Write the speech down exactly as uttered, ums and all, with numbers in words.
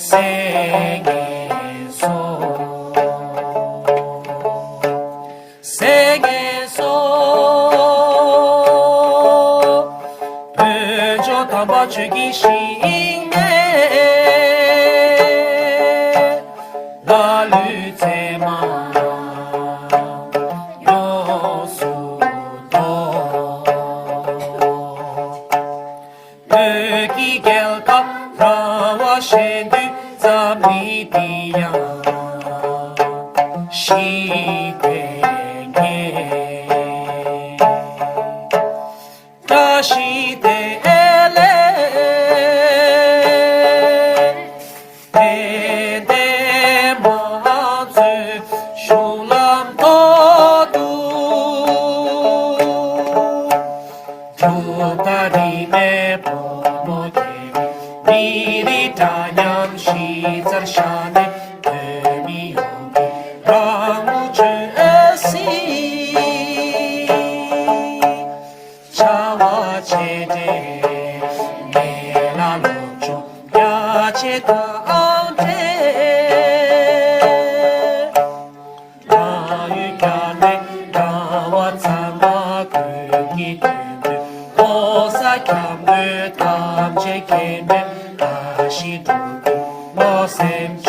སེང་གེ་སོ། སེང་གེ་སོ། བོད་ལྗོངས་དམ་པ་ཆོས་ཀྱི་ཞིང་ནས། ལ་ལུ་ཚད་མ་ཡོངས་སུ་རྫོགས། བོད་ཀྱི་རྒྱལ་ཁབ་ར་བ་ཞེས་འདུག་འཛམ་གླིང་འདི་ཡང་ཞི་བདེ་ངེས། བཀྲ་ཤིས་བདེ་ལེགས། དད་ལྡན་མང་ཚོས་གཞུང་ལམ་ཐོག་ཏུ། གྲུབ་མཐའ་རིས་མེད་ཕོ་མོ་སྐྱེས་པའི་མི་རིགས་འདྲ་མཉམ་གཞི་རྩར་བཞག་ནས། བོད་མི་ཡོངས་ཀྱི་རང་ལུགས་ཆོས་སྲིད། བྱ་བ་ཆེ་གྲས་མེད་ལ། སློབ་སྦྱོང་རྒྱ་ཆེ་དང་འབྲེལ། རང་ཡུལ་རྒྱ་གླིང་ར་བ་ཚང་མ་ཀུན་གྱིས་མཐུན་འདུས། ལོ་གསར་འཁྱམ་པོའི་ཐམས་ཅད་མཁྱེན་པའི་བཀྲ་ཤིས་འབྲུ་བརྒྱུད་བློ་སེམས་